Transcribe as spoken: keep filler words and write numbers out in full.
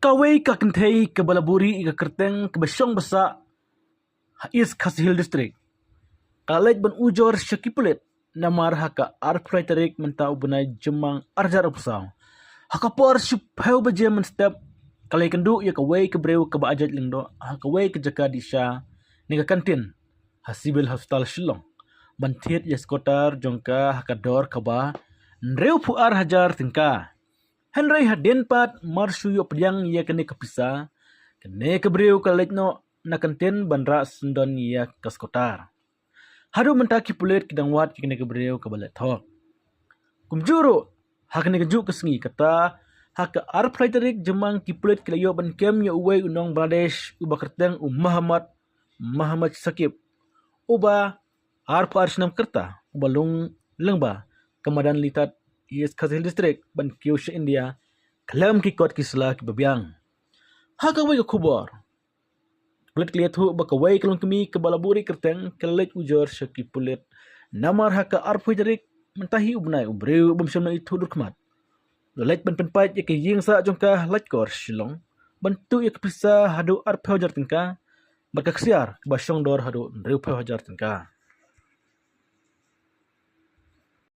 Kawei ka kynthei kaba la buhrieh ïa ka kyrteng kaba shong ba sah ha East Khasi Hills District ka la leit ban ujor sha ki pulit namar ha ka arphew lai tarik mynta u bnai Jymmang arhajar arphew saw, ha ka por shiphew baje mynstep, ka la ïakynduh ïa kawei ka briew kaba ajaid lyngdoh ha kawei ka jaka dih sha ne ka kantin ha Civil Hospital Shillong ban thied ïa ka scooter jong ka ha ka dor kaba hynriewphew ar hajar tyngka. Hynrei hadien pat mar shu ïoh pdiang ïa kane ka pisa, kane ka briew ka la leit noh na kantin ban rah syndon ïa ka scooter. Haduh mynta ki pulit ki dang wad ïa kane ka briew kaba leh thok. Kumjuh ruh, ha kane kajuh ka sngi kata, ha ka arphew lai tarik Jymmang ki pulit ki la ïoh ban kem ïa uwei u nong Bangladesh uba kyrteng u Muhammad, Muhammad Saqib, uba arphew ar snem ka rta, uba long lyngba ka madan Litat, East Khasi Hills District, ban kiew sha India khlem ki kot ki sla kiba biang. Ha kawei ka khubor, pulit ki la ïathuh ba kawei ka longkmie kaba la buhrieh kyrteng ka la leit ujor sha ki pulit namar ha ka arphew tarik mynta hi u bnai u briew bym shym la ithuh dur khmat u la leit ban pynpait ïa ka ïing sah jong ka ha Laitkor Shillong ban tuh ïa ka pisa haduh arphew hajar tyngka bad ka ksiar kaba shong dor haduh hynriewphew hajar tyngka.